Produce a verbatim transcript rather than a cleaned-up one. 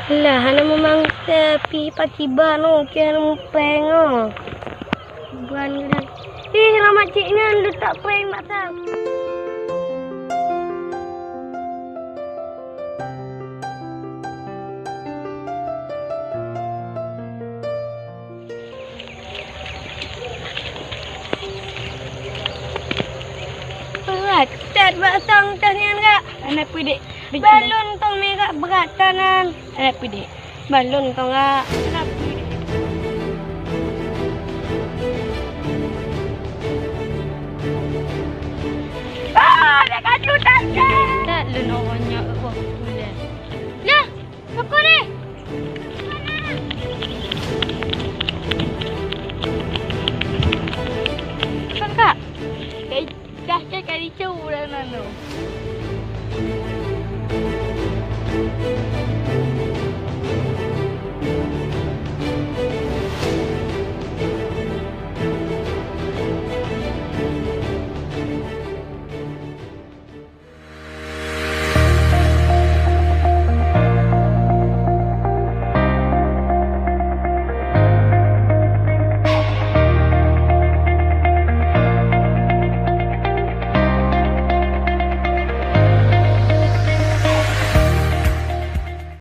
Lah, hana meumang tepi pakiban, oh, keu hana mupeng, oh. Ban geudah. Ih, lama cik nyan, letak peng mata. Brat that bak sang tah nyan, Kak. Aneuk peuet dek. Balon tong meurat brat that nyan. Aneuk peuet dek. Balon tong, Kak. Aneuk peuet dek. Ah, dah kacau tak, Kak. Tak leunoe nyoe, oh, udah. Lah, Pakon eh? Kakak, kai, dah kai kali cu dah nano.